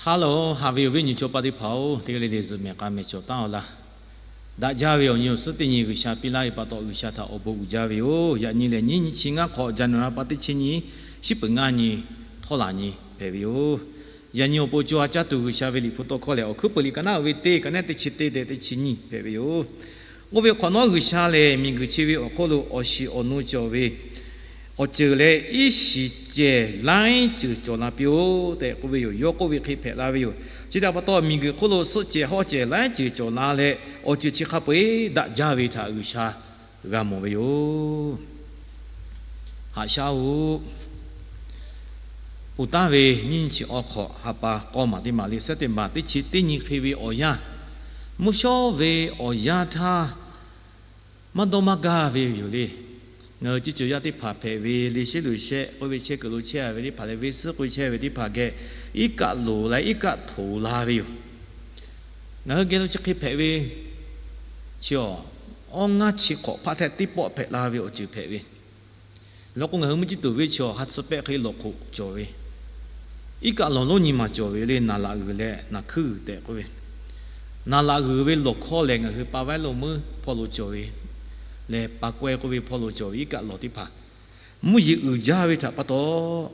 Hello, haꞈ ve awˬ viˉ awˬ nyi chaw paˆ teˇ hpaˍ-oˬ, teˇ g'aˇ le le zuhꞈ mehˍ k'a mehˍ cawˬ taˉ-aw laˇ. Daꞈ jaˇ ve awˬ nyi awˬ suhˉ teˇ nyi G'uiˬsha piˇ laˇ ve pa taw, G'uiˬsha htaꞈ awˬ bon uiˍ jaˇ ve yoˬ. Yaꞈ nyi lehˬ, nyiˇ nyi chi ngaˇ hk'awꞈ, January pa teˇ chi nyi, shiˉ peuˬ ngaˇ nyi, htawˇ laˬ nyi hpehꞈ ve yoˬ. Yaꞈ nyi awˬ pon co ha caˇ tuˬ G'uiˬsha ve Liꞈ hpu tawˇ hkawˇ lehˬ, Awˬ hkuiˉ peuˬ liꞈ ka naˉ uiˍ ve teˇ, ka naˉ teˇ chi teˇ tehꞈ teˇ chi nyiˇ hpehꞈ ve yoˬ. Oˇ ve hk'awꞈ nawˉ, G'uiˬsha lehˬ miˬguiˬ chi ve awˬ hk'oˆ lo awˬ shiˍ awˬ nu cawˬ ve awˬ ceuˬ leh iˉ shiˍ cehˬ laiˉ ceuˬ cawˬ la piˇ-oˬ tehꞈ k'oˆ ve yoˬ. Yawˇ k'oˆ ve hk'e hpehꞈ la ve yoˬ. Chi htaꞈ pa taw, miˬguiˬ hk'oˆ lo suhˆ cehˬ hawˆ cehˬ laiˉ ceuˬ cawˬ la leh, awˬ ceuˬ chi hk'a peu-eˬ daꞈ jaˇ ve htaꞈ G'uiˬsha g'a mawˬ ve yoˬ. Haꞈ shaˉ-oˬ, ponˬ taˍ ve nyiˇ nyi chi awˬ hk'awꞈ ha pa k'awˇ maˬ teˇ maˬ le, September teˇ chi teˇ nyi hk'e ve awˬ yanˇ, mvuhˇ shawˉ ve awˬ yanˇ htaˇ, maˇ dawˇ maˇ gaˇ ve yoˬ le. Ngaˬ hui ciˇ ceuˬ yaˇ teˇ hpaˍ hpehꞈ ve le, sheˉ luˬ shehˆ k'oˆ ve chehˇ kuiˬ lo chehˇ ve teˇ hpaˍ leh, venˇ suhˉ k'oˆ chehˇ ve teˇ hpaˍ geh, iˉ kaˆ loˍ la, iˉ kaˆ htoꞈ la ve yoˬ. Ngaˬ hui geh lo chi hk'e hpehꞈ ve chi awˬ, awˇ ngaˇ chi hk'awꞈ hpaˆ htehꞈ teˇ pawˆ hpehꞈ la ve awˬ ceuˬ hpehꞈ ve law k'o, ngaˬ hui mvuhˇ ciˉ tuˬ ve chi awˬ ha tsuhˇ pehˆ hk'e lawˬ hk'oꞈ cawˬ ve, iˉ kaˆ lawˬ lonˉ nyi ma cawˬ ve le, naˍ laꞈ g'uiˬ leh naˍ hkuiˉ g'uiˬ tehꞈ k'oˆ ve, naˍ laꞈ g'uiˬ ve lawˬ hkawˇ lehˬ, ngaˬ hui pa vaiˉ lo meuˇ hpawˇ lo cawˬ ve leh, pa kawehˇ k'oˆ ve hpawˇ lo cawˬ ve iˉ kaˆ lawˬ teˇ hpaˍ, mvuhˇ yeˬ uiˍ jaˇ ve htaꞈ pa taw,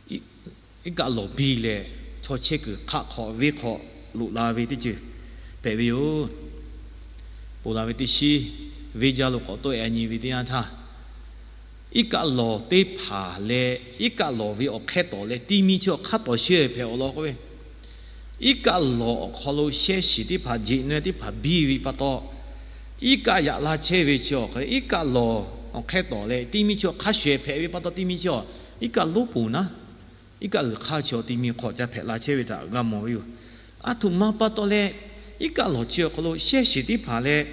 iˉ kaˆ lawˬ biˇ leh, chaw chehˇ kuiˬ hk'aˆ hk'awꞈ venˇ hk'awꞈ loꞈ la ve teˇ ceuˬ hpehꞈ ve yoˬ. Ponˬ la ve teˇ shiˉ, venˇ jaˇ lo k'awꞈ tawˆ-e nyi ve teˇ yanˇ htaˇ, iˉ kaˆ lawˬ teˇ hpaˍ leh iˉ kaˆ lawˬ ve awˬ hk'ehˇ tawˍ leh tiˇ miˇ chi awˬ hk'aˇ tawˍ shehˇ hpehꞈ awˬ lawn k'oˆ ve, iˉ kaˆ lawˬ awˬ hk'aw lo shehˇ shiˍ teˇ hpaˍ, jeꞈ nwe teˇ hpaˍ biˇ ve pa taw, iˉ kaˆ yaꞈ la chehˇ ve chi awˬ hk'e, iˉ kaˆ lawˬ awˬ hk'ehˇ tawˍ leh tiˇ miˇ chi awˬ hk'a shuˍ ehˍ hpehꞈ ve pa taw, tiˇ miˇ chi awˬ iˉ kaˆ lonˉ ponˬ naˉ, iˉ kaˆ g'uiˬ hk'aˇ chi awˬ tiˇ miˇ hk'awꞈ ca hpehꞈ la chehˇ ve htaꞈ g'a mawˬ ve yoˬ. Aˬ htoꞈ ma pa taw leh, iˉ kaˆ lawˬ chi awˬ hk'aw lo shehˇ shiˍ teˇ hpaˍ leh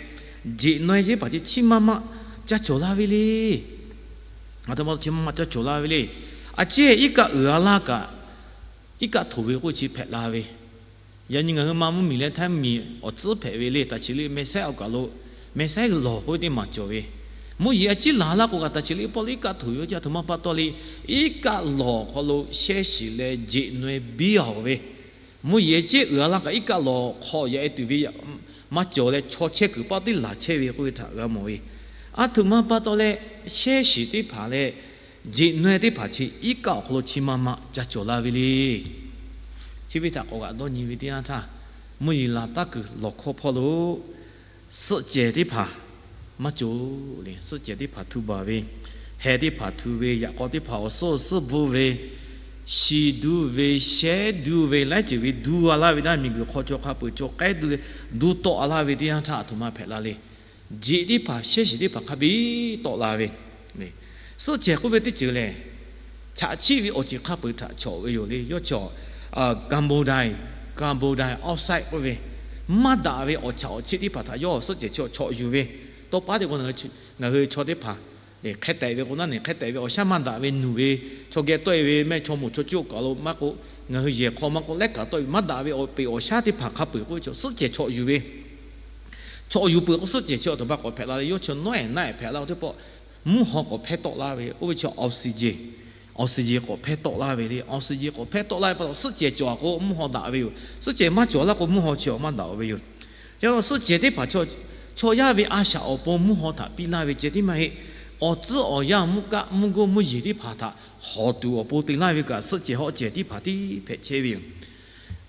jeꞈ nwe chi teˇ hpaˍ chi chiˇ maˇ maˆ ca cawˬ la ve le. Aˬ htoꞈ ma pa taw chi maˇ maˆ ca cawˬ la ve le. A ciˉ iˉ kaˆ uiˍ a laˇ kaꞈ, iˉ kaˆ htoꞈ ve k'oˆ chi hpehꞈ la ve. Yaꞈ nyi ngaˬ hui ma mvuhˇ miˬ leh htaiˇ miˬ awˬ tcuhˉ hpehꞈ ve le, taˍ chi le meh saiˉ awˬ kaˬ lo, meh saiˉ lawˬ k'oˆ ve teˇ maˬ cawˬ ve. Mvuhˇ yeˬ a ciˉ laˬ laˇ k'o kaꞈ, taˍ chi le pawˆ lo iˉ kaˆ htoꞈ ve, a htoꞈ ma pa taw le, iˉ kaˆ lawˬ hk'aw lo shehˇ shiˍ leh jeꞈ nwe biˇ a ve. Mvuhˇ yeˬ a ciˉ uiˍ a laˇ kaꞈ, iˉ kaˆ lawˬ hk'aw yaꞈ e tuˬ ve maˇ cawˬ leh, chaw chehˇ kuiˬ paˆ teˇ laˬ chehˇ ve k'oˆ ve htaꞈ g'a mawˬ ve. Aˬ htoꞈ ma pa taw leh, shehˇ shiˍ teˇ hpaˍ leh jeꞈ nwe teˇ hpaˍ chi iˉ kaˆ awˬ hk'aw lo chi maˇ maˆ ca cawˬ la ve le. Chi ve htaꞈ k'awꞈ g'aꞈ dawˇ nyi ve teˇ yanˇ htaˇ, mvuhˇ yeˬ laˬ taˇ kuiˬ lawˬ hkawˇ hpawˇ lo suhˆ cehˬ teˇ hpaˍ maˇ cawˬ le. Suhˆ cehˬ teˇ hpaˍ htu baˬ ve, heh teˇ hpaˍ htu ve, yaꞈ k'aw teˇ hpaˍ awˬ suhˉ awˬ suhˉ bvuhˇ ve, shiˍ duˇ ve, shehˉ duˇ ve, laiˉ ceuˬ ve duˇ a laˇ ve htaˇ, miˬguiˬ hk'aw chaw hk'a peu-eˬ chaw k'ehˉ duˇ leh duˇ tawˆ a laˇ ve teˇ yanˇ htaˇ, aˬ htoꞈ ma hpehꞈ la le. Jeꞈ teˇ hpaˍ, shehˇ shiˍ teˇ hpaˍ hk'a biˇ tawˆ la ve, suhˆ cehˬ k'oˆ ve teˇ ceuˬ lehˬ, chaꞈ chiˆ ve awˬ ceuˬ hk'a peu-eˬ htaꞈ chawꞈ ve yoˬ le. Yawˇ chi carbon di, carbon dioxide k'oˆ ve, maˇ daꞈ ve awˬ chaꞈ awˬ chiˆ teˇ hpaˍ htaꞈ yawˇ suhˆ cehˬ chi chawꞈ yuˬ ve. Tawˇ paˉ te k'o, ngaˬ hui chaw teˇ hpaˍ hk'e tehꞈ ve k'o, naˉ neˬ hk'e tehꞈ ve awˬ shaˉ maˇ daꞈ ve nuˬ ve, chaw geh tawˆ-e ve mehˆ chaw moˍ chaw coˆ kaˬ lo maˇ k'oˆ, ngaˬ hui yehˬ hk'aw maˇ k'oˆ, lehˉ kaꞈ tawˆ-e ve maˇ daꞈ ve awˬ peˍ awˬ shaˉ teˇ hpaˍ hk'a peu-eˬ k'oˆ ve chaw suhˆ cehˬ chawꞈ yuˬ ve. Chawꞈ yuˬ peuˬ k'o, suhˆ cehˬ chi aˬ htoꞈ ma k'awꞈ hpehꞈ la le. Yawˇ chi nawˉ-ehˍ naˉ-ehˍ hpehꞈ la k'o teˇ pawˆ, mvuhˇ haw k'awꞈ hpehˇ tawˆ laˇ ve. Oˇ ve chi oxygen, oxygen k'awꞈ hpehˇ tawˆ laˇ ve le. Oxygen k'awꞈ hpehˇ tawˆ laˇ ve pa taw, suhˆ cehˬ cawˬ a k'o mvuhˇ haw daꞈ ve yoˬ. Suhˆ cehˬ maˇ cawˬ laˇ k'o mvuhˇ haw chi maˇ daꞈ ve yoˬ. Chi pa taw suhˆ cehˬ teˇ hpaˍ chaw yaˇ ve a shaꞈ awˬ pon mvuhˇ haw htaꞈ piˇ laˇ ve ceh tiˉ maˇ heˆ. Awˬ tcuhˉ awˬ yanˇ mvuhˇ kaˆ mvuhˇ goˇ mvuhˇ yeˬ teˇ hpaˍ htaꞈ hawˍ tuˬ awˬ pon te laˇ ve kaꞈ, suhˆ cehˬ hawˆ cehˬ teˇ hpaˍ tiˉ hpehꞈ chehˇ ve yoˬ.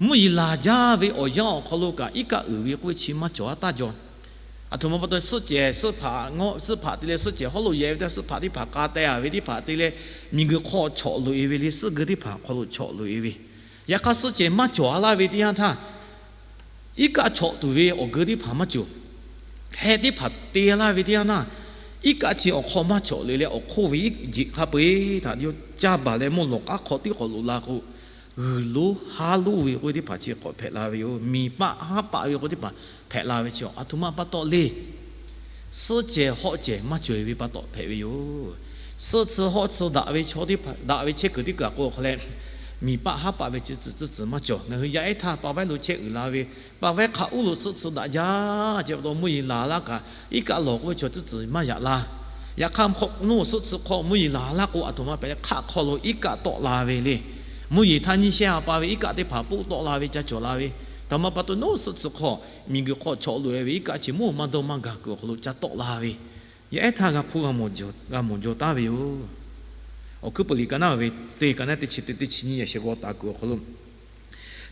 Mvuhˇ yeˬ laˬ jaˇ ve awˬ yanˇ awˬ hk'aw lo kaꞈ, iˉ kaˆ uiˍ ve k'oˆ ve chi maˇ cawˬ a taˇ jaw. Aˬ htoꞈ ma pa taw, suhˆ cehˬ suhˆ hpaꞈ, suhˆ hpaꞈ te leh suhˆ cehˬ hawˉ lo yehˬ ve teˇ suhˆ hpaꞈ teˇ hpaˍ k'a teh a ve teˇ hpaˍ te leh, miˬguiˬ hk'aw chawꞈ loꞈ-e ve le. Suhˆ geu teˇ hpaˍ hk'aw lo chawꞈ loꞈ-e ve. Yaꞈ hk'aˇ, suhˆ cehˬ maˇ cawˬ a laˇ ve teˇ yanˇ htaˇ, iˉ kaˆ chawꞈ tuˬ ve awˬ geu teˇ hpaˍ maˇ cawˬ. Heh teˇ hpaˍ te laˇ ve teˇ yanˇ htaˇ, iˉ kaˆ chi awˬ hk'aw maˇ chawꞈ loꞈ-e leh, awˬ hk'oˆ ve iˉ jeꞈ hk'a peu-eˬ htaꞈ yawˇ caˇ baˬ leh mawˇ lawˬ k'aˉ hk'aw tiˉ k'awꞈ loꞈ la k'o, g'uiˬ lonˉ haˉ lonˉ ve k'oˆ ve teˇ hpaˍ chi k'awꞈ hpehꞈ la ve yoˬ. Miˬ paˆ haˉ paˆ ve k'oˆ ve teˇ hpaˍ hpehꞈ la ve chi, aˬ htoꞈ ma pa taw le. Suhˆ cehˬ hawˆ cehˬ maˇ cawˬ-e ve pa taw hpehꞈ ve yoˬ. Suhˆ tcuh hawˆ tcuh daꞈ ve chaw teˇ hpaˍ, daꞈ ve chehˇ kuiˬ teˇ kaˬ k'o hk'a leh, miˬ paˆ haˉ paˆ ve chi tcuhˍ tcuhˍ maˇ cawˬ. Ngaˬ hui yaˇ ehˉ htaˇ pa vaiˉ lo chehˇ uiˍ la ve, pa vaiˉ hk'a uˉ lo suhˆ tcuh daꞈ jaˇ ceh pa taw, mvuhˇ yeˬ laˬ laˇ kaꞈ, iˉ kaˆ lawˬ k'oˆ ve chaw tcuhˍ tcuhˍ maˇ yaꞈ la. Yaꞈ hk'aˇ, hk'aw nuˇ suhˆ tcuh hk'aw mvuhˇ yeˬ laˬ laˇ k'o, aˬ htoꞈ ma hpehꞈ leh hk'aˆ hk'aw lo iˉ kaˆ tawˆ la ve le. Mvuhˇ yeˬ htaˇ nyiˇ shehˇ ha pa ve iˉ kaˆ teˇ hpaˍ poˆ tawˆ la ve ca cawˬ la ve, htaꞈ ma pa taw nawˉ suhˆ tcuh hk'aw miˬguiˬ hk'aw chawꞈ loꞈ e ve iˉ kaˆ chi mvuhˇ maˇ dawˇ maˇ gaˬ kuiˬ awˬ hk'aw lo ca tawˆ la ve, yaˇ ehˉ htaˇ g'a hpuˇ g'a mawˬ jaw taˉ ve yoˬ. Awˬ hkuiˉ peuˬ liꞈ ka naˉ ve teˇ ka naˉ teˇ chi teˇ teˇ chi nyiˇ yaꞈ sheh g'aw taˍ kuiˬ awˬ hk'aw lo,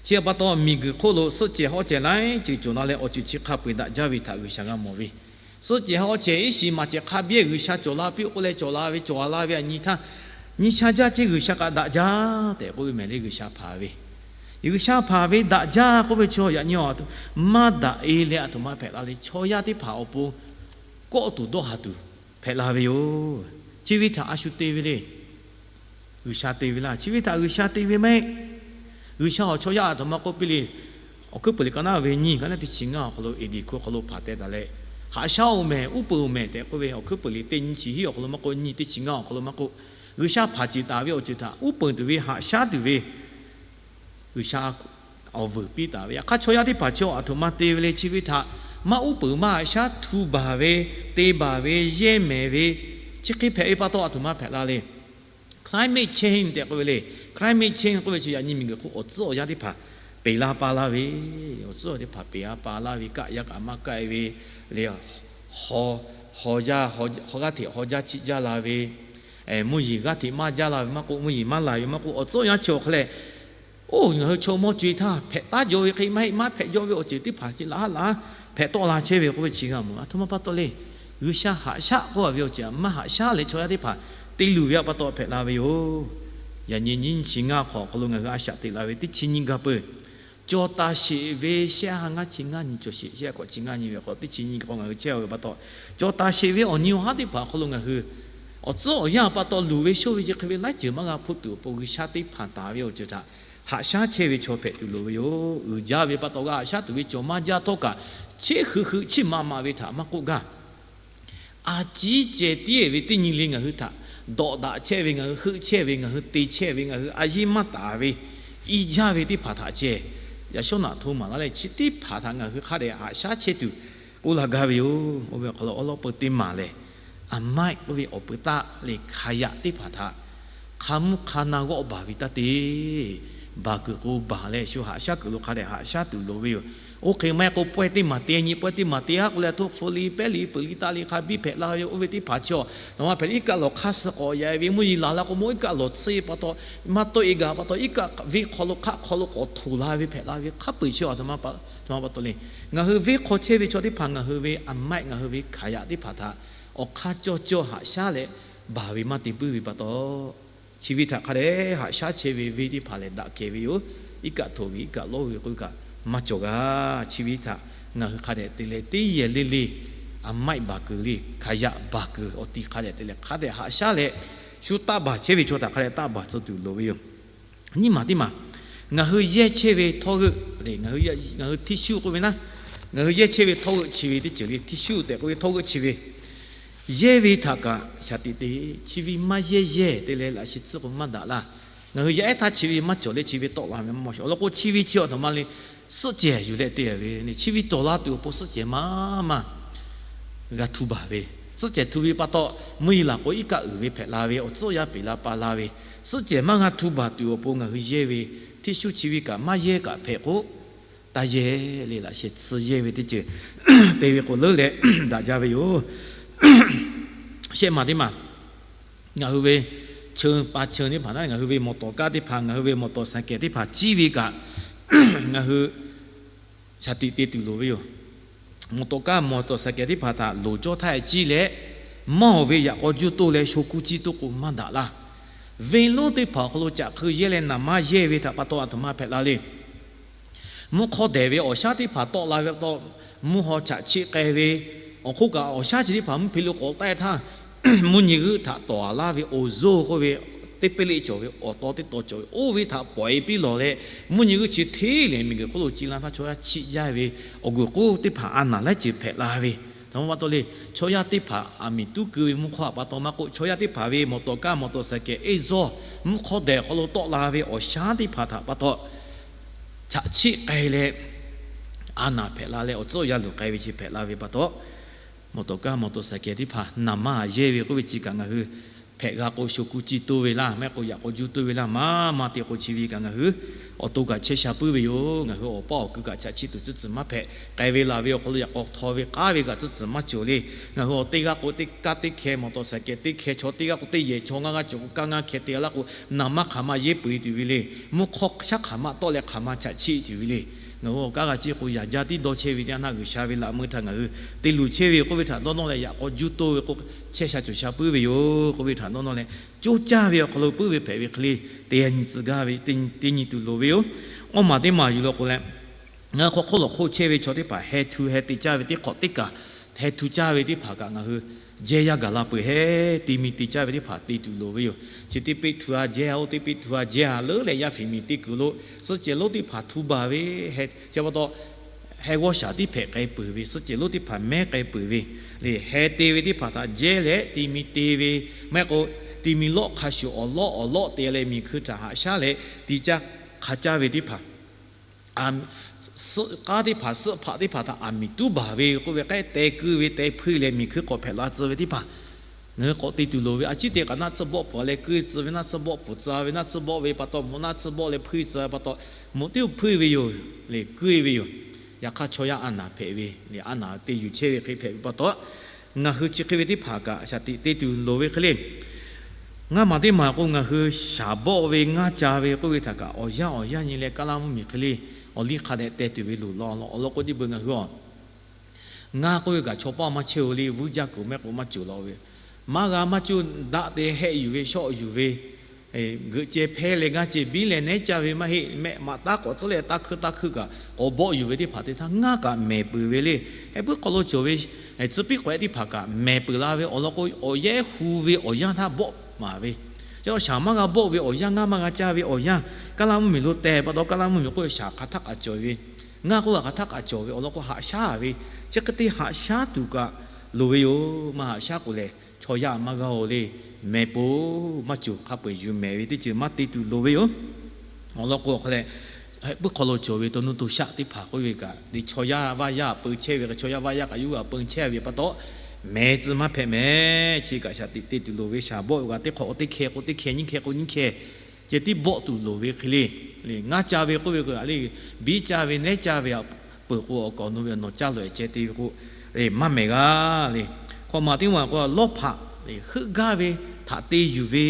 chi pa taw miˬguiˬ hk'oˆ lo suhˆ cehˬ hawˉ cehˬ laiˉ ceuˬ cawˬ la leh awˬ ceuˬ chi hk'a peu eˬ daꞈ jaˇ ve htaꞈ G'uiˬsha g'a mawˬ ve, suhˆ cehˬ hawˉ cehˬ iˉ shiˍ maˍ cehˬ hk'a biˇ G'uiˬsha cawˬ la piˇ k'oˆ leh cawˬ la ve cawˬ la ve a nyi htaˇ, nyi sha jaˇ chehˇ G'uiˬsha kaꞈ daꞈ jaˇ tehꞈ k'oˆ ve mehˍ le. G'uiˬsha hpanˍ ve, G'uiˬsha hpanˍ ve daꞈ jaˇ k'oˆ ve chaw yaꞈ nyi a, maˇ daꞈ e leh aˬ htoꞈ ma hpehꞈ la le. Chaw yaˇ teˇ hpaˍ awˬ pon kawˆ tuˬ dawˇ haˍ tuˬ hpehꞈ la ve yoˬ. Chi ve htaꞈ a shu te ve le. G'uiˬsha te ve laˇ. Chi ve htaꞈ G'uiˬsha te ve maˇ heˆ. G'uiˬsha awˬ chaw yaˇ aˬ htoꞈ ma k'oˆ piˇ le. Awˬ hkuiˉ peuˬ liꞈ ka naˉ ve nyiˇ ka naˉ teˇ chi ngaˇ awˬ hk'aw lo Eˍdeˍ hkuˇ awˬ hk'aw lo hpanˍ teh taˍ leh, haꞈ shaˉ oˬ mehˍ, uˉ peunˍ oˬ mehˍ tehꞈ k'oˆ ve, awˬ hkuiˉ peuˬ liꞈ teˇ nyiˇ chi hiˉ awˬ hk'aw lo maˇ k'oˆ, nyiˇ teˇ chi ngaˇ awˬ hk'aw lo maˇ k'oˆ, G'uiˬsha hpanˍ ceˬ taˍ ve awˬ ceuˬ htaꞈ uˉ peunˍ tuˬ ve, haꞈ shaˉ tuˬ ve G'uiˬsha awˬ vuiˬ piˇ taˍ ve. Yaꞈ hk'aˇ chaw yaˇ teˇ hpaˍ chi aˬ htoꞈ ma te ve le. Chi ve htaꞈ maˇ uˉ peunˍ maˇ haꞈ shaˉ, htu baˬ ve, te baˬ ve, yehˇ mehˍ ve, chi hk'e hpehꞈ ve pa taw aˬ htoꞈ ma hpehꞈ la le. Climate change tehꞈ k'oˆ ve le. Climate change k'oˆ ve chi yaꞈ nyi miˬguiˬ hk'oˆ awˬ tcuhˉ awˬ yanˇ teˇ hpaˍ peˬ la pa laˇ ve, awˬ tcuhˉ awˬ teˇ hpaˍ peˬ la pa laˇ ve, kaˆ yaˇ kaꞈ maˇ kaˆ e ve le. Haw, haw jaˇ, haw g'aˇ hteꞈ haw jaˇ chiˆ jaˇ la ve, mvuhˇ yeˬ g'aˇ hteꞈ maˇ jaˇ la ve maˇ k'oˆ, mvuhˇ yeˬ maˇ la ve maˇ k'oˆ, awˬ tcuhˉ awˬ yanˇ chi awˬ hk'e leh, oˇ ngaˬ hui chaw mawˇ co e htaˇ hpehꞈ taˉ jaw ve hk'e maˇ heˆ, maˇ hpehꞈ jaw ve awˬ ceuˬ teˇ hpaˍ chi laꞈ haˉ laꞈ haˉ hpehꞈ tawˆ la chehˇ ve k'oˆ ve chi g'a mawˬ. Aˬ htoꞈ ma pa taw le. G'uiˬsha haꞈ shaˉ k'oˆ a ve awˬ ceuˬ maˇ haꞈ shaˉ leh chaw yaˇ teˇ hpaˍ te luˬ ve pa taw hpehꞈ la ve yoˬ. Yaꞈ nyi nyiˇ chi ngaˇ hk'awꞈ awˬ hk'aw lo ngaˬ hui a shaꞈ teꞈ la ve teˇ chi nyi gaˬ peuˬ. Cawˬ taˍ sheˍ ve shehˆ ha ngaˇ chi ngaˇ nyi, cawˬ sheˍ shehˆ k'awꞈ chi ngaˇ nyi ve k'o teˇ chi nyi k'o ngaˬ hui chehˇ ve pa taw, cawˬ taˍ sheˍ ve awˬ nyi awˬ haˉ teˇ hpaˍ awˬ hk'aw lo ngaˬ hui awˬ tcuhˉ awˬ yanˇ pa taw luˬ ve shoˇ ve chi hk'e ve laiˉ ceuˬ maˇ g'a hpuˇ tuˬ awˬ pon G'uiˬsha teˇ hpaˍ taˍ ve awˬ ceuˬ htaꞈ haꞈ shaˉ chehˇ ve chaw hpehꞈ tuˬ loˍ ve yoˬ. Uiˍ jaˇ ve pa taw g'a haꞈ shaˉ tuˬ ve cawˬ maˇ jaˇ htawˇ kaꞈ, cheˇ heuꞈ heuꞈ chiˇ maꞈ maꞈ ve htaꞈ maˇ k'oˆ gaˇ. A ciˉ ceh tiˉ ve teˇ nyi le ngaˬ hui htaꞈ dawꞈ daꞈ chehˇ ve, ngaˬ hui heuˆ chehˇ ve, ngaˬ hui te chehˇ ve, ngaˬ hui a yeˇ maˇ taˍ ve, i jaˇ ve teˇ hpaˍ htaꞈ ceh yaꞈ shawˉ naꞈ hto maˍ laˇ leh chi teˇ hpaˍ htaꞈ ngaˬ hui hk'a dehꞈ haꞈ shaˉ chehˇ tuˬ k'oˆ la gaˇ ve yoˬ. Oˇ ve awˬ hk'aw lo awˉ lawˉ peu teˇ maˬ lehˬ, a maiˆ k'oˆ ve awˬ peuˬ taˆ le hk'a yaꞈ teˇ hpaˍ htaꞈ hk'a mvuhˇ hk'a na g'awˆ baˬ ve taˇ te. Baˬ kuiˬ k'o baˬ leh shu haꞈ shaˉ kuiˬ lo hk'a dehꞈ haꞈ shaˉ tuˬ loˍ ve yoˬ. Oˇ hk'e maˇ heˆ k'o pawehˇ teˇ maˬ te nyi, pawehˇ teˇ maˬ te haˉ k'oˆ leh, a htoꞈ hpu li pehˉ li peuˬ li taˆ li hk'a biˇ hpehꞈ la ve, oˇ ve teˇ hpaˍ chi a htoꞈ ma hpehꞈ le. Iˉ kaˆ lawˬ hk'aˇ suh k'awꞈ yaꞈ ve, mvuhˇ yeˬ laˬ la k'o mawˇ iˉ kaˆ lawˬ tsuhˇ e pa taw, maˇ tawˆ e gaˬ pa taw, iˉ kaˆ venˇ hk'aw lo hk'aˆ hk'aw lo k'awꞈ htoꞈ la ve hpehꞈ la ve hk'a peu-eˬ chi a htoꞈ ma pa taw le. Ngaˬ hui venˇ hk'aw chehˇ ve chaw teˇ hpaˍ ngaˬ hui ve a maiˆ ngaˬ hui ve hk'a yaꞈ teˇ hpaˍ htaꞈ awˬ hk'aˇ cawˇ cawˇ haꞈ shaˉ leh baˬ ve maˇ te puiˉ ve pa taw, chi ve htaꞈ hk'a dehꞈ haꞈ shaˉ chehˇ ve venˇ teˇ hpaˍ lehˬ daꞈ kehˬ ve yoˬ. Iˉ kaˆ htoꞈ ve iˉ kaˆ lawˇ ve k'oˆ ve kaꞈ maˇ cawˬ g'a. Chi ve htaꞈ ngaˬ hui hk'a dehꞈ te leh teˇ yehˬ le le a maiˆ baˬ kuiˬ le, hk'a yaꞈ baˬ kuiˬ awˬ ti hk'a dehꞈ te leh hk'a dehꞈ haꞈ shaˉ leh shu taˆ baˬ chehˇ ve chaw htaꞈ hk'a dehꞈ taˆ baˬ tcuh tuˬ loˍ ve yoˬ. Nyiˇ maˬ teˇ maˬ, ngaˬ hui yehˇ chehˇ ve htawˇ g'euˆ le, ngaˬ hui ngaˬ hui tissue k'oˆ ve naˉ, ngaˬ hui yehˇ chehˇ ve htawˇ g'euˆ chi ve teˇ ceuˬ le, tissue tehꞈ k'oˆ ve htawˇ g'euˆ chi ve yehˇ ve htaꞈ kaꞈ shaˍ tiꞈ te. Chi ve maˇ yehˇ yehˇ te leh laꞈ sheh tsuhˇ k'o maˇ daꞈ laˇ. Ngaˬ hui yaˇ ehˉ htaˇ chi ve maˇ cawˬ leh chi ve tawˆ la ve maˇ mawˬ sheˍ. Awˬ lawn k'o chi ve chi a htoꞈ ma le, suhˆ cehˬ yuˬ leh te ve le. Chi ve cawˬ la tuˬ awˬ pon suhˆ cehˬ maˇ maˇ g'a htu baˬ ve, suhˆ cehˬ htu ve pa taw mvuhˇ yeˬ laˬ k'o iˉ kaˆ uiˍ ve hpehꞈ la ve, awˬ tcuhˉ awˬ yanˇ peˬ la pa la ve, suhˆ cehˬ maˇ g'a htu baˬ tuˬ awˬ pon ngaˬ hui yehˇ ve tissue chi ve kaꞈ maˇ yehˇ kaꞈ hpehꞈ k'o, taˇ yehˇ le. Laꞈ sheh tsuhˇ yehˇ ve teˇ ceuˬ te ve k'o leuˉ leh daꞈ jaˇ ve yoˬ. Shehˆ maˬ teˇ maˬ, ngaˬ hui ve cheu pa cheu teˇ hpaˍ naˉ, ngaˬ hui ve mawˬ tawˍ kaˇ teˇ hpaˍ, ngaˬ hui ve mawˬ tawˍ saˍ kehˍ teˇ hpaˍ ciˇ ve kaꞈ ngaˬ hui shaˍ tiꞈ te tuˬ loˍ ve yoˬ. Mawˬ tawˍ kaˇ mawˬ tawˍ saˍ kehˍ teˇ hpaˍ htaꞈ loˍ cawˇ htaˇ ciˇ leh, mawˇ ve yaꞈ k'aw juˇ toˇ leh sho kuˇ ciˇ toˇ k'o maˇ daꞈ laˇ. Venˇ lonˉ teˇ hpaˍ awˬ hk'aw lo caꞈ hk'eu yehˇ leh naˍ manˇ yehˇ ve htaꞈ pa taw a htoꞈ ma hpehꞈ la le. Mvuhˇ hk'awˇ dehˬ ve awˬ shaˉ teˇ hpaˍ tawˆ la ve pa taw, mvuhˇ haw chaꞈ chiˆ k'ai ve, awˬ hk'oˆ kaꞈ awˬ shaˉ chi teˇ hpaˍ mvuhˇ hpe lo k'awꞈ taˆ e htaˇ, mvuhˇ nyi g'euˆ htaꞈ tawˍ a laˇ ve ozone k'oˆ ve teˇ peˇ leˆ cawˬ ve awˬ taw teˇ taw cawˬ ve oˇ ve htaꞈ pawˍ e piˇ lawˬ leh, mvuhˇ nyi g'euˆ chi hteˇ lehˬ miˬguiˬ hk'oˆ lo ci la htaˇ chaw yaˇ chiˆ jaˇ ve awˬ guiˬ k'oˆ teˇ hpaˍ a naˍ laiˉ ceuˬ hpehꞈ la ve. Htaꞈ ma pa taw le, chaw yaˇ teˇ hpaˍ aˬ miˍ tuˉ keu ve mvuhˇ hk'awˇ htaꞈ pa taw maˇ k'oˆ, chaw yaˇ teˇ hpaˍ ve mawˬ tawˍ kaˇ mawˬ tawˍ saˍ kehˍ eˇ zawˇ mvuhˇ hk'awˇ dehˬ hk'aw lo tawˆ la ve awˬ shaˉ teˇ hpaˍ htaꞈ pa taw chaꞈ chiˆ k'ai leh, a naˍ hpehꞈ la leh awˬ tcuhˉ awˬ yanˇ luˬ k'ai ve chi hpehꞈ la ve pa taw, mawˬ tawˍ kaˇ mawˬ tawˍ saˍ kehˍ teˇ hpaˍ naˍ manˇ yehˇ ve k'oˆ ve chi kaꞈ ngaˬ hui hpehꞈ g'a k'o, sho kuˇ ciˇ toˇ ve laˇ, maˇ heˆ k'o yaꞈ k'aw juˇ toˇ ve laˇ, maˇ maˇ te k'o chi ve kaꞈ ngaˬ hui awˬ to kaꞈ chehˇ sha puiˉ ve yoˬ. Ngaˬ hui awˬ paˇ awˬ ku kaꞈ chaꞈ chiˆ tuˬ tcuhˉ tcuhˍ maˇ hpehꞈ. K'ai ve laˬ ve awˬ hk'aw lo yaꞈ k'aw htaw ve k'aˉ ve kaꞈ tcuhˉ tcuhˍ maˇ cawˬ le. Ngaˬ hui awˬ teˇ g'aˇ k'o teˇ kaˇ teˇ hkeh, mawˬ tawˍ saˍ kehˍ teˇ hkeh, chaw teˇ g'aˇ k'o teˇ yehˬ chaw, ngaˇ g'aˇ cawˬ k'o kaˇ ngaˇ hkeh te laˇ k'o, naˍ maˇ hk'aˬ ma yehˇ peu e tuˬ ve le. Mvuhˇ hk'awˇ shaˉ hk'aˬ ma tawˆ leh hk'aˬ ma chaꞈ chiˆ tuˬ ve le. Ngaˬ hui awˬ kaˉ g'a ciˇ k'o, yaꞈ jaˇ tiˉ dawˇ chehˇ ve teˇ yanˇ htaˇ, G'uiˬsha ve laꞈ meuˇ htaꞈ ngaˬ hui te luˬ chehˇ ve k'oˆ ve htaꞈ dawˇ nawˇ leh yaꞈ k'aw juˇ toˇ ve k'o, chehˇ sha cawˬ sha puiˉ ve yoˬ k'oˆ ve htaꞈ dawˇ nawˇ leh, coˇ caˇ ve awˬ hk'aw lo puiˉ ve hpehꞈ ve hk'e le, te nyi tcuh gaˇ ve, te nyi tuˬ loˍ ve yoˬ. Awˇ maˬ teˇ maˬ yuˬ lo k'o leh, ngaˬ hui hk'aw hk'oˆ lawˬ hk'oˆ chehˇ ve chaw teˇ hpaˍ heh htu heh te caˇ ve teˇ hk'awꞈ teˇ kaˬ, heh htu caˇ ve teˇ hpaˍ kaꞈ ngaˬ hui jehˇ yaˇ gaˬ la peuˬ hehˉ, te mi te caˇ ve teˇ hpaˍ te tuˬ loˍ ve yoˬ. Chi teˇ peˆ htu a jehˇ a, oˇ teˇ peˆ htu a jehˇ a leuˉ leh yaˇ fiˍ miˬ te kuiˬ lo, suhˆ cehˬ lonˉ teˇ hpaˍ htu baˬ ve, chi pa taw heh g'awˇ shaˍ tiˉ hpehꞈ k'ai peuˬ ve, suhˆ cehˬ lonˉ teˇ hpaˍ mehˉ k'ai peuˬ ve le. Heh te ve teˇ hpaˍ htaꞈ jehˇ leh te mi te ve, maˇ heˆ k'o te mi lawˆ hk'a shuˍ awˬ lawˆ awˬ lawˆ te leh miˬ hkui htaꞈ haꞈ shaˉ leh te caˇ hk'a caˇ ve teˇ hpaˍ, suhˆ k'aˉ teˇ hpaˍ, suhˆ hpaꞈ teˇ hpaˍ htaꞈ aˬ miˍ tuˉ baˬ ve k'oˆ ve k'ehˉ teh kuiˇ ve teh hpuiˇ leh miˬ hkui k'awꞈ hpehꞈ la tcuh ve teˇ hpaˍ ngaˬ hui k'awꞈ te tuˬ loˍ ve. A ciˉ te kaꞈ naˆ tsuhˇ bawˆ pfuhˍ leh kuiˇ tcuh ve, naˆ tsuhˇ bawˆ pfuhˍ tcuh ve, naˆ tsuhˇ bawˆ ve pa taw mvuhˇ naˆ tsuhˇ bawˆ leh hpuiˇ tcuh ve pa taw, mvuhˇ teˇ hpuiˇ ve yoˬ le, kuiˇ ve yoˬ. Yaꞈ hk'aˇ chaw yaˇ a naˍ hpehꞈ ve le, a naˍ te yuˬ chehˇ ve hk'e hpehꞈ ve pa taw, ngaˬ hui chi hk'e ve teˇ hpaˍ kaꞈ shaˍ tiꞈ te tuˬ loˍ ve hk'e le. Ngaˇ maˬ teˇ maˬ k'o, ngaˬ hui shaˍ bawˆ ve ngaˇ ca ve k'oˆ ve htaꞈ kaꞈ awˬ yanˇ awˬ yanˇ nyi leh Kaˇlaˇ mvuhˇmiˬ hk'e le awˬ liˇ hk'a dehꞈ teh tuˬ ve loˬ law law. Awˬ lawn k'o, teˇ beuꞈ ngaˬ hui a ngaˇ k'oˆ ve kaꞈ chaw paˇ maˇ chehˇ-oˬ le, vuiˇ jaˇ kuiˬ mehˆ k'o maˇ cawˬ la ve, maˇ g'a maˇ cuˇ daꞈ te hehˆ yuˬ ve shawˆ yuˬ ve, geuꞈ ceh hpehˇ leh gaˇ ceh biˇ leh nehˉ caˇ ve maˇ heˆ, mehˆ maꞈ taˉ k'awꞈ tcuhˉ leh taˇ hkuiˇ taˇ hkuiˇ kaꞈ k'awꞈ bawˆ yuˬ ve teˇ hpaˍ te htaˇ ngaˇ kaꞈ mehˍ peuˬ ve le. Heh puiˉ hk'aw lo cawˬ ve tcuh piˇ k'awehꞈ teˇ hpaˍ kaꞈ mehˍ peuˬ la ve awˬ lawn k'o, awˬ yehˉ hu ve awˬ yanˇ htaˇ bawˆ maˍ ve, shaˍ maˇ g'a bawˆ ve awˬ yanˇ, ngaˇ maˇ g'a caˇ ve awˬ yanˇ, Kaˇlaˇ mvuhˇmiˬ lo teh pa taw Kaˇlaˇ mvuhˇmiˬ k'oˆ ve shaˍ hk'aˬ htaˇ k'aꞈ cawˬ ve, ngaˇ k'oˆ ve hk'aˬ htaˇ k'aꞈ cawˬ ve awˬ lawn k'o, haꞈ shaˉ ve, chi hk'e te haꞈ shaˉ tuˬ kaꞈ loˍ ve yoˬ. Maˇ haꞈ shaˉ k'o lehˬ, chaw yaˇ maˇ g'a-oˬ le, mehˍ peuˬ-oˬ, maˇ cawˬ hk'a peu-eˬ yuˬ mehˍ ve teˇ ceuˬ maˇ te tuˬ loˍ ve yoˬ. Awˬ lawn k'o, awˬ hk'a leh, heh puiˉ hk'aw lo cawˬ ve to nuˇ to shaˆ teˇ hpaˍ k'oˆ ve kaꞈ le, chaw yaˇ vaˇ yaˇ peu chehˇ ve, chaw yaˇ vaˇ yaˇ kaꞈ yuˇ g'a peu chehˇ ve pa taw, mehˍ tcuh maˇ hpehꞈ mehˍ. Chi kaꞈ shaˍ tiꞈ te tuˬ loˍ ve, shaˍ bawˆ ve kaꞈ teˇ hk'awꞈ k'o teˇ hkeh k'o teˇ hkeh, nyiˇ hkeh k'o nyiˇ hkeh, ceh tiˉ bawˆ tuˬ loˍ ve hk'e le. Ngaˇ ca ve k'oˆ ve kaꞈ le, biˇ caˇ ve nehˉ caˇ ve a peuˬ k'o, awˬ kaˍ awˬ nu ve awˬ nawˬ caˇ lawˬ-e ceh te ve k'o, maˇ mehˍ g'a le. Hk'awꞈ maˬ teˇ maˬ k'o, lawˇ hpaꞈ heuˆ gaˇ ve htaꞈ te yuˬ ve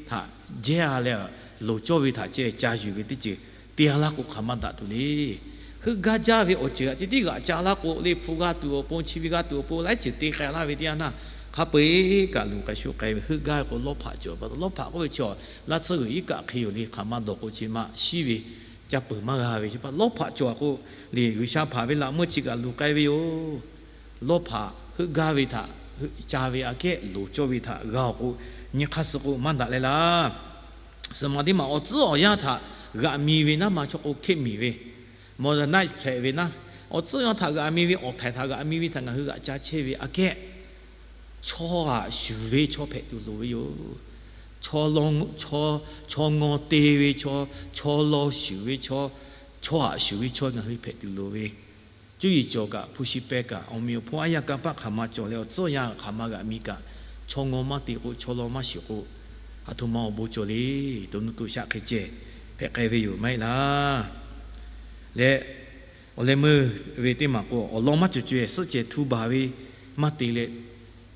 htaꞈ jehˇ a leh, loˍ cawˇ ve htaꞈ ceh ca yuˬ ve teˇ ceuˬ te a laˇ k'o, hk'aˬ maˇ daꞈ tuˬ le. Heuˆ gaˇ jaˇ ve awˬ ceuˬ a ceh tiˉ g'aꞈ ca laˇ k'o le, hpu g'a tuˬ awˬ pon, chi ve g'a tuˬ awˬ pon laiˉ ceuˬ te k'ai laˇ ve teˇ yanˇ htaˇ, hk'a peu-eˬ kaꞈ luˬ k'ai shuˆ k'ai ve heuˆ gaˇ ve k'o, lawˇ hpaꞈ cawˬ pa taw, lawˇ hpaꞈ k'oˆ ve chi a, laˇ tsuhˇ g'uiˬ iˉ kaˆ hk'e yoˬ le, hk'aˬ maˇ dawˬ k'o chi maˇ shiˉ ve, ca peuˬ maˇ g'a ve, chi pa lawˇ hpaꞈ cawˬ a k'o le, G'uiˬsha hpanˍ ve laꞈ meuˇ chi kaꞈ luˬ k'ai ve yoˬ. Lawˇ hpaꞈ heuˆ gaˇ ve htaꞈ ca ve aꞈ kehˉ loˍ cawˇ ve htaꞈ g'a-oˬ k'o, nyi hk'aˇ suh k'o maˇ daꞈ leh laˇ. Suhˍ maˬ teˇ maˬ awˬ tcuhˉ awˬ yanˇ htaꞈ g'aꞈ mi ve naˉ ma chaw k'o hkehˇ miˬ ve, mawˬ daꞈ naˆ hpehꞈ ve naˉ, awˬ tcuhˉ awˬ yanˇ htaꞈ g'aꞈ mi ve awˬ htaiˍ htaꞈ g'aꞈ mi ve htaꞈ ngaˬ hui g'aꞈ ca chehˇ ve aꞈ kehˉ, chaw haꞈ shuˍ ve chaw hpehꞈ tuˬ loˍ ve yoˬ. Chaw ngaw te ve chaw, chaw law shuˍ ve chaw, chaw haꞈ shuˍ ve chaw ngaˬ hui hpehꞈ tuˬ loˍ ve, cuˇ yiˍ cawˬ kaꞈ, hpu shi peh kaꞈ, awˬ meꞈ awˬ hponˇ aˉ yaˇ kanˇ paˆ hk'aˬ ma cawˬ leh awˬ tcuhˉ awˬ yanˇ hk'aˬ ma g'aꞈ mi kaꞈ, chaw ngaw maˇ te k'o, chaw law maˇ shuˍ k'o, aˬ htoꞈ ma awˬ bon cawˬ le. To nuˇ to shaˆ hk'e ceh hpehꞈ k'ai ve yoˬ maˇ heˆ laˇ. Leh awˬ leh meuˇ ve teˇ maˬ k'o, awˬ lawn maˇ cawˬ caweh suhˆ cehˬ htu baˬ ve maˇ te leh,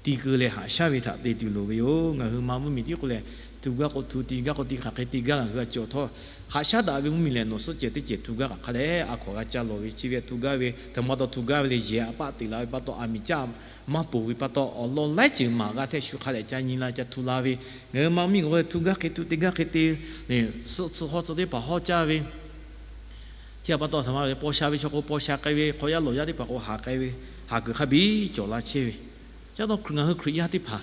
ti keu leh haꞈ shaˉ ve htaꞈ te tuˬ loˍ ve yoˬ. Ngaˬ hui ma mvuhˇmiˬ tiˉ k'oˆ leh, htu gaˇ k'o htu, ti gaˇ k'o ti, hk'aˬ hk'e te gaˇ ngaˬ hui a cawˬ htawˇ, haꞈ shaˉ daꞈ ve mvuhˇmiˬ lehˬ, nawˬ suhˆ cehˬ teˇ cehˬ htu gaˇ kaꞈ hk'a dehꞈ a hkaw g'a ca lawˬ ve, chi ve htu gaˇ ve htaꞈ ma taw htu gaˇ ve le, yehˬ a paˆ teꞈ la ve pa taw, aˬ miˍ caˇ maˇ ponˬ ve pa taw, awˬ lawn laiˉ ceuˬ maˍ g'a htehꞈ shu hk'a dehꞈ ca nyi la ca htu la ve, ngaˬ hui ma mvuhˇmiˬ k'o htu gaˇ hk'e htu, te gaˇ hk'e te, suhˆ tsuhˇ hawˇ tcuh teˇ hpaˍ hawˇ caˇ ve, chi htaꞈ pa taw htaꞈ ma paw sha ve chaw k'o paw sha k'ai ve, hk'aw yaˇ lawˬ yaˇ teˇ hpaˍ k'o haˍ k'ai ve, haˍ kuiˬ hk'a biˇ cawˬ la chehˇ ve. Chi pa taw ngaˬ hui Hkriꞈ yaˇ teˇ hpaˍ,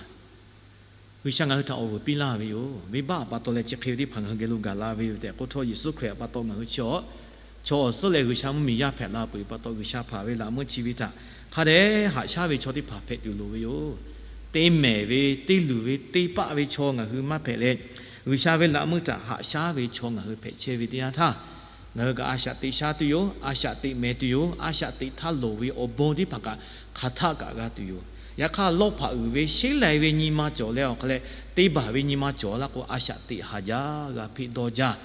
G'uiˬsha ngaˬ hui htaꞈ awˬ vuiˬ piˇ laˇ ve yoˬ. Venˇbaˆ pa taw leh chi hk'e ve teˇ hpaˍ ngaˬ hui geh lo gaˬ la ve yoˬ tehꞈ k'oˆ htawˇ, Yeˍsuˆ Hkriꞈ pa taw ngaˬ hui chi a, chaw awˬ suhˉ leh G'uiˬsha mvuhˇmiˬ yaˇ hpehꞈ la peuˬ pa taw, G'uiˬsha hpanˍ ve laꞈ meuˇ chi ve htaꞈ hk'a dehꞈ haꞈ shaˉ ve chaw teˇ hpaˍ hpehꞈ tuˬ loˍ ve yoˬ. Teˇ mehˍ ve, teˇ luˬ ve, teˇ paˆ ve chaw ngaˬ hui maˇ hpehꞈ leh, G'uiˬsha ve laꞈ meuˇ htaꞈ haꞈ shaˉ ve chaw ngaˬ hui hpehꞈ chehˇ ve teˇ yanˇ htaˇ, ngaˬ hui kaꞈ a shaꞈ teꞈ shaˉ tuˬ yoˬ. A shaꞈ teꞈ mehˍ tuˬ yoˬ. A shaꞈ teꞈ htaˇ loˍ ve awˬ bon teˇ hpaˍ kaꞈ hk'aˬ htaˆ kaꞈ g'a tuˬ yoˬ. Yaꞈ hk'aˇ, lawˇ hpaꞈ uiˍ ve sheˉ lai ve nyi ma cawˬ leh awˬ hk'a leh, te baˬ ve nyi ma cawˬ laˇ k'o, a shaꞈ teꞈ haˍ jaˇ, g'a hpeˆ dawˇ jaˇ,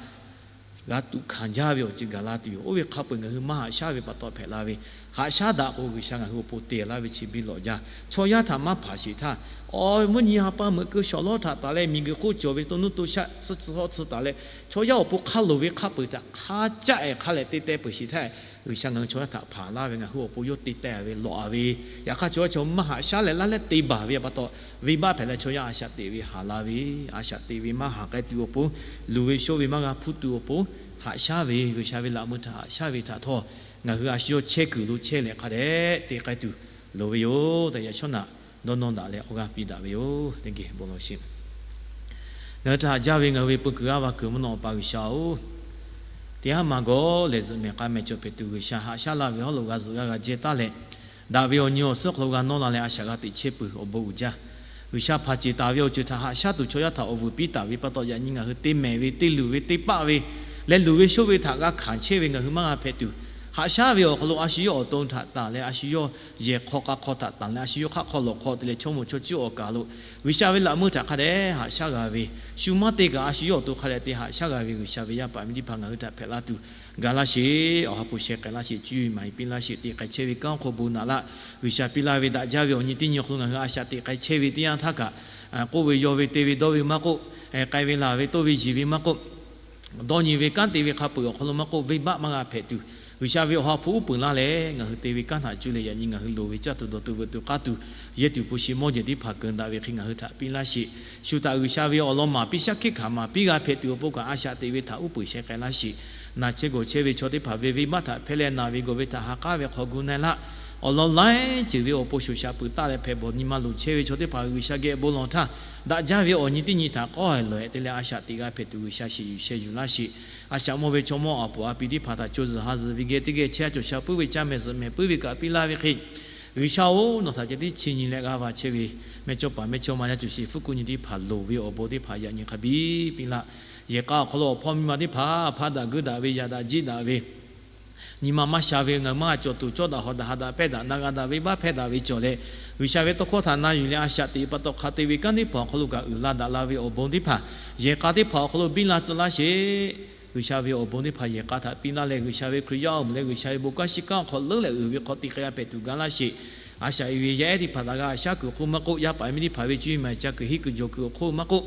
g'a tuꞈ hkanˍ jaˇ ve awˬ ceuˬ gaˬ la tuˬ yoˬ. Oˇ ve hk'a peu-eˬ ngaˬ hui maˇ haꞈ shaˉ ve pa taw hpehꞈ la ve, haꞈ shaˉ daꞈ k'o, G'uiˬsha ngaˬ hui awˬ pon te laˇ ve chi biˇ lawꞈ jaˇ. Chaw yaˇ htaꞈ maˇ hpanˍ sheˍ htaˇ, awˬ mvuhˇ nyi ha pa meuꞈ keu shawˍ lawˉ htaꞈ tanˬ leh miˬguiˬ hk'oˆ cawˬ ve to nuˇ to shaˆ suhˆ tcuh hawˆ tcuh tanˬ leh, chaw yaˇ awˬ pon hk'a loˍ ve hk'a peu-eˬ htaꞈ hk'a caˆ-e hk'a leh te teh peuˬ sheˍ htaˇ, G'uiˬsha ngaˬ hui chaw yaˇ htaꞈ hpanˍ laˇ ve, ngaˬ hui awˬ pon yawˇ te teh ve lawꞈ-a ve, yaꞈ hk'aˇ chaw yaˇ chaw maˇ haꞈ shaˉ leh laˇ leh te baˬ ve pa taw, venˇbaˆ hpehꞈ leh chaw yaˇ a shaꞈ teꞈ ve haˍ la ve, a shaꞈ teꞈ ve maˇ haꞈ k'ai tuˬ awˬ pon, luˬ ve shoˆ ve maˇ g'a hpuˇ tuˬ awˬ pon, haꞈ shaˉ ve, G'uiˬsha ve laꞈ meuˇ htaꞈ haꞈ shaˉ ve htaꞈ htawˇ, ngaˬ hui a shu yawˇ chehˇ kuiˬ lo chehˇ leh hk'a dehꞈ te k'ai tuˬ loˍ ve yoˬ tehꞈ, yaꞈ shawˉ naꞈ dawˇ nawˇ daꞈ leh awˬ g'aˇ piˇ daꞈ ve yoˬ. Teˇ geh bon lawˬ sheˍ. Ngaˬ hui htaꞈ haꞈ jaˇ ve ngaˬ hui ve peu kuiˬ g'aˇ va kuiˬ mvuhˇ naw Awˬ pa G'uiˬsha-oˬ, teˇ haˉ ma gawˇ lehˬ zuhꞈ mehˍ k'a mehˍ cawˬ hpehꞈ tuˬ, G'uiˬsha haꞈ shaˉ laˇ ve hawˉ lo g'a zuhꞈ g'aˇ g'a jehˇ taˉ leh, daꞈ ve awˬ nyi awˬ suhˉ hk'aw lo g'a nawˇ la leh a shaꞈ g'a teꞈ chehˇ peuˬ awˬ bon uiˍ jaˇ. G'uiˬsha hpanˍ ceˬ taˍ ve awˬ ceuˬ htaꞈ haꞈ shaˉ tuˬ chaw yaˇ htaꞈ awˬ vuiˬ piˇ taˍ ve pa taw, yaꞈ nyi ngaˬ hui te mehˍ ve, te luˬ ve, te paˆ ve, leh luˬ ve shoˆ ve htaꞈ g'a hkanˍ chehˇ ve ngaˬ hui maˇ g'a hpehꞈ tuˬ, haꞈ shaˉ ve awˬ hk'aw lo a shu yawˇ awˬ to htaꞈ tanˬ leh a shu yawˇ yehˬ hk'aw k'a hk'aw htaꞈ tanˬ leh a shu yawˇ hk'aˆ hk'aw lawˬ hk'aw te leh chaw moˍ chaw cuˇ awˬ kaˬ lo, G'uiˬsha ve laꞈ meuˇ htaꞈ hk'a dehꞈ haꞈ shaˉ g'a ve, shu maˇ te kaꞈ a shu yawˇ awˬ to hk'a dehꞈ te haꞈ shaˉ g'a ve G'uiˬsha ve yaˇ paˍ miˇ teˇ hpaˍ ngaˬ hui htaꞈ hpehꞈ la tuˬ, ga laˇ sheˍ. Awˬ ha hpu sheh k'ai laˇ sheˍ. Cuˇ yiˍ maˍ yiˍ piˇ laˇ sheˍ. Teꞈ k'ai chehˇ ve kanˉ hk'aw bon naꞈ laˇ. G'uiˬsha piˇ laˇ ve daꞈ jaˇ ve awˬ nyi teˇ nyi awˬ hk'aw lo ngaˬ hui a shaꞈ teꞈ k'ai chehˇ ve teˇ yanˇ htaˇ kaꞈ, k'oˆ ve yaw ve te ve dawˇ ve maˇ k'oˆ, k'ai ve laˬ ve toˇ ve yiˬ ve maˇ k'oˆ, dawˇ nyi ve kanˉ te ve hk'a peu-eˬ awˬ hk'aw lo maˇ k'oˆ, venˇbaˆ maˇ g'a hpehꞈ tuˬ, G'uiˬsha ve awˬ ha hpu uˉ peunˍ laˇ leh ngaˬ hui te ve kanˉ htaꞈ cuˇ leh yaꞈ nyi ngaˬ hui loˍ ve caˇ tuˬ dawˬ tuˬ veuꞈ tuˬ k'aˇ tuˬ, yehˇ tuˬ hpu shi mawˇ jehˬ teˇ hpaˍ keunˍ daꞈ ve hk'e ngaˬ hui htaꞈ piˇ laˇ sheˍ. Shu htaꞈ G'uiˬsha ve awˬ lawn maˍ piˇ shaˉ hkiˆ hkanˍ maˍ piˇ g'a hpehꞈ tuˬ awˬ pon kaꞈ a shaꞈ teꞈ ve htaꞈ uˉ peunˍ sheh k'ai laˇ sheˍ. Naˬ chehˇ gawˬ chehˇ ve chaw teˇ hpaˍ ve venˇbaˆ htaꞈ hpehˇ leh naˬ ve gawˬ ve htaꞈ ha k'aˉ ve hk'aw gu na-e laˇ. Awˬ lawn laiˉ ceuˬ ve awˬ pon shoˍ shaꞈ peuˬ taˆ leh hpehꞈ bawˬ nyi ma loˍ chehˇ ve chaw teˇ hpaˍ G'uiˬsha geh bon lawˬ htaˇ, daꞈ jaˇ ve awˬ nyi teˇ nyi htaꞈ k'awehˬ lawehˬ te leh a shaꞈ teꞈ g'a hpehꞈ tuˬ G'uiˬsha sheˍ yuˬ sheh yuˬ laˇ sheˍ. A shaꞈ mawˇ ve chaw mawˇ a poˍ a pi teˇ hpaˍ htaꞈ co zuhˬ ha zuhˬ ve geh teˇ geh chehˇ a cawˬ sha puiˉ ve caˇ mehˍ zuhꞈ mehˍ puiˉ ve kaꞈ piˇ laˇ ve hk'e, G'uiˬsha-oˬ, nawˬ htaꞈ ceh tiˉ chi nyi leh g'a va chehˇ ve mehˇ cawˇ paˍ mehˇ chawˇ ma yaˇ cuˬ sheˍ fuˉ kuˆ nyi teˇ hpaˍ loˍ ve awˬ bon teˇ hpaˍ yaꞈ nyi hk'a biˇ piˇ laˇ. Yehˬ k'a awˬ hk'aw lo awˬ hpawˇ miˇ ma teˇ hpaˍ hpaˇ daꞈ geuˆ daꞈ ve, yaꞈ daꞈ jiˆ daꞈ ve, nyi ma maˇ sha ve, ngaˬ hui maˇ g'a cawˬ tuˬ cawˇ daꞈ hawˍ daꞈ ha daꞈ pehˇ daꞈ na g'a daꞈ venˇbaˆ hpehˇ daꞈ ve cawˬ leh, G'uiˬsha ve tawˇ hkawˇ htaꞈ na yuˬ leh a shaꞈ teꞈ pa taw hk'a te ve kanˉ teˇ hpaˍ awˬ hk'aw lo kaꞈ uiˍ la daꞈ la ve awˬ bon teˇ hpaˍ yehˬ k'a teˇ hpaˍ awˬ hk'aw lo biˇ la tcuh laˇ sheˍ. G'uiˬsha ve awˬ bon teˇ hpaˍ yehˬ k'a htaꞈ piˇ laˇ leh, G'uiˬsha ve Hkriꞈ yaˇ awˬ moˍ leh G'uiˬsha ve bon kanˉ shiˍ kanˉ awˬ hk'aw leuˉ leh uiˍ ve hk'aw te k'ai g'a hpehꞈ tuˬ ga laˇ sheˍ. A shaꞈ e ve yaˇ ehˉ teˇ hpaˍ htaꞈ g'a shaˉ kuiˬ hk'oˆ maˇ k'oˆ, yaˇ paˍ miˇ teˇ hpaˍ ve cuˇ yiˍ maˍ ca kuiˬ hiˉ kuiˬ jawˬ kuiˬ awˬ hk'oˆ maˇ k'oˆ,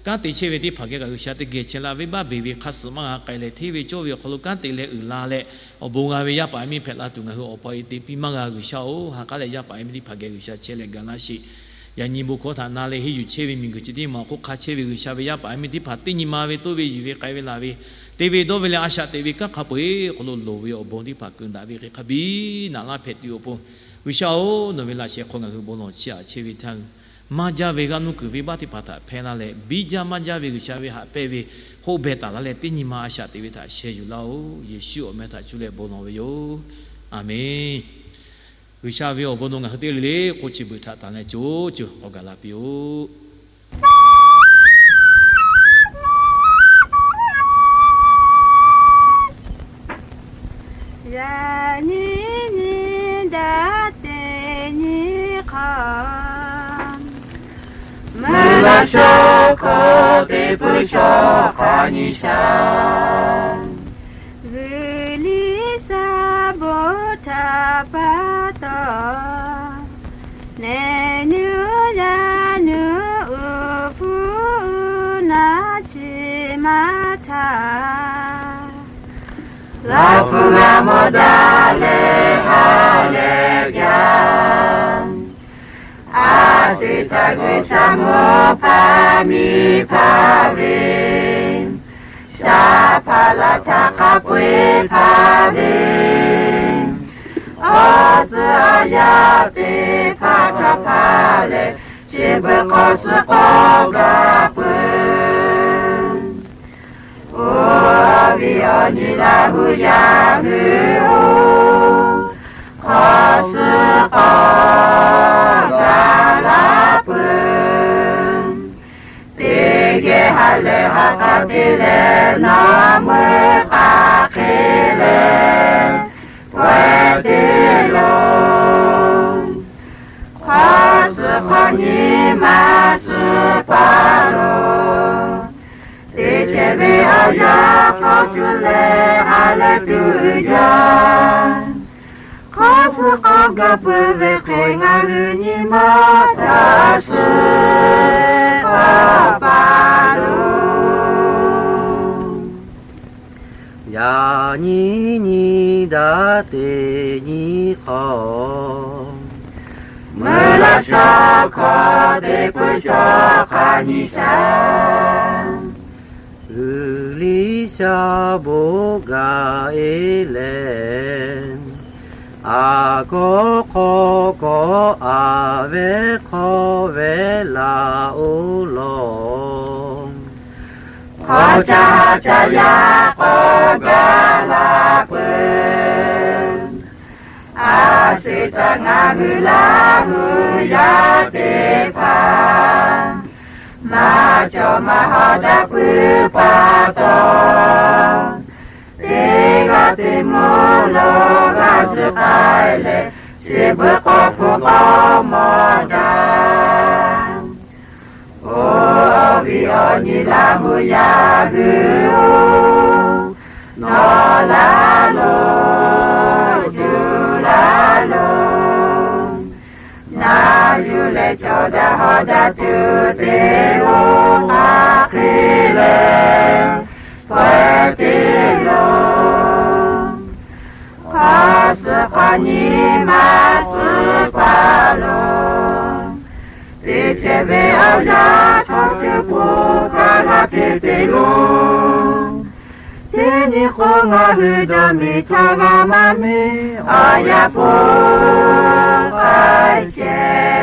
kanˉ te chehˇ ve teˇ hpaˍ geh kaꞈ G'uiˬsha teˇ geh chehˇ laˇ. Venˇbaˆ beˬ ve hk'a suhˍ maˇ g'a k'ai leh, hteˇ ve cawˇ ve awˬ hk'aw lo kanˉ te leh uiˍ la leh, awˬ bon g'a ve yaˇ paˍ miˇ hpehꞈ la tuˬ ngaˬ hui awˬ pa e te piˇ maˇ g'a. G'uiˬsha-oˬ, ha k'aˉ leh yaˇ paˍ miˇ teˇ hpaˍ geh G'uiˬsha chehˇ leh ga laˇ sheˍ. Yaꞈ nyi bon hkawˇ htaꞈ na leh henˇ yuˬ chehˇ ve miˬguiˬ chi teˇ maˬ awˬ hk'oˆ hk'a chehˇ ve G'uiˬsha ve yaˇ paˍ miˇ teˇ hpaˍ teˇ nyi ma ve toˇ ve yiˬ ve k'ai ve laˬ ve, te ve dawˇ ve leh a shaꞈ teꞈ ve kanˉ hk'a peu-eˬ awˬ hk'aw lo loˍ ve awˬ bon teˇ hpaˍ keunˍ daꞈ ve hk'e hk'a biˇ naꞈ laˇ hpehꞈ tuˬ awˬ pon, G'uiˬsha-oˬ, nawˬ ve laꞈ sheh hk'aw ngaˬ hui bon lawˬ chiˇ aꞈ chehˇ ve htaˇ, maˇ jaˇ ve g'aˇ nuˇ kuiˬ venˇbaˆ teˇ hpaˍ htaꞈ hpehˇ laˇ leh, biˇ jaˇ maˇ jaˇ ve G'uiˬsha ve haꞈ pehnˇ ve hk'oˆ beh taˍ laˇ leh, teˇ nyi ma a shaꞈ teꞈ ve htaꞈ sheh yuˬ laˇ-oˬ. Yeˍsuˆ awˬ meh htaꞈ cuˇ leh bon lawˬ ve yoˬ. Aˬmenˍ. G'uiˬsha ve awˬ bon nawˬ ngaˬ hui teˇ g'aˇ le le k'oˆ chi beuꞈ htaꞈ tanˬ leh co ceuˬ k'awꞈ gaˬ la piˇ-oˆ. Yaꞈ nyi nyi daꞈ teꞈ nyi hk'aw, meuˇ laˇ shawˉ hkawˇ teˇ puiˉ shawˉ hk'a nyi sha, G'uiˬ liˇ sa bon htaꞈ pa taw, nehˬ nuˇ yaˇ nuˇ uˉ hpu uˉ naˉ chi maˇ htaˇ, g'a hpu g'a mawˇ daꞈ leh ha lehˬ jaˇ. A shu htaꞈ G'uiˬsha mvuhˇ hpaˇ miˇ hpaˇ ve, shaˍ hpaˇ laˬ htaꞈ hk'a peu-eˬ hpaˇ ve, awˬ tcuhˉ awˬ yaˇ teˇ hpaˍ htaꞈ hpaˇ leh, chi beuꞈ hk'aw suh k'awꞈ gaˬ peuˬ. Oˇ ve awˬ nyi Laˇ huˍ yaˇ hui-oˬ, hk'aw suh k'awꞈ gaˬ laˇ peuˬ. Teˇ geh ha lehˬ ha k'a te leh, nawˬ meuˇ k'aˬ hk'e leh pawehˇ te loˬ. Hk'aw hk'awꞈ nyi ma suh pa lo, teˇ ceuˬ ve awˬ yanˇ hk'aw shuˍ leh ha leh tuˬ jaˇ. Hk'awˇ suh k'awꞈ gaˬ peuˬ ve hk'e ngaˬ hui nyi ma htaꞈ suh k'awꞈ pa lo. Yaꞈ nyi nyi daꞈ teꞈ nyi hk'awꞈ, meuˇ laˇ shaw hkawˇ teˇ pui shaw hk'a nyi shaˍ. G'uiˬ liˇ sha bon gaˬ e leh, aˬ kawˆ hk'aw kawˆ aˬ vehˉ hk'aw vehˉ laˬ oˇ law. Hk'aw caˇ ha caˇ yaˇ k'awꞈ gaˬ la peuˬ. A shuˍ htaꞈ ngaˬ hui Laˇ huˍ yaˇ teˇ hpaˍ, maˇ cawˬ maˇ hawˍ daꞈ puiˉ pa taw, teˇ g'aˇ teˇ mvuhˇ lo g'a tcuh k'ai leh, chi beuꞈ k'awꞈ hpu k'awꞈ mawˬ daꞈ. Oˇ viˉ awˬ nyi Laˇ huˍ yaˇ hui oˬ, nawˬ laˇ loˬ, tuˬ laˇ loˬ. Na yuˬ leh cawˬ daꞈ hawˍ daꞈ tuˬ te oˇ hk'aˬ hk'e leh, pawehˇ te loˬ. Hk'awˇ suh hk'awꞈ nyi ma suh pa lo, teˇ ceuˬ ve awˬ yanˇ chaw ceuˬ pon kaˇ g'a te te lo. Teˇ nyi k'o ngaˬ hui dawˇ miˬ htaˇ g'a maˇ miˇ awˬ yaˇ pon k'ai chehˇ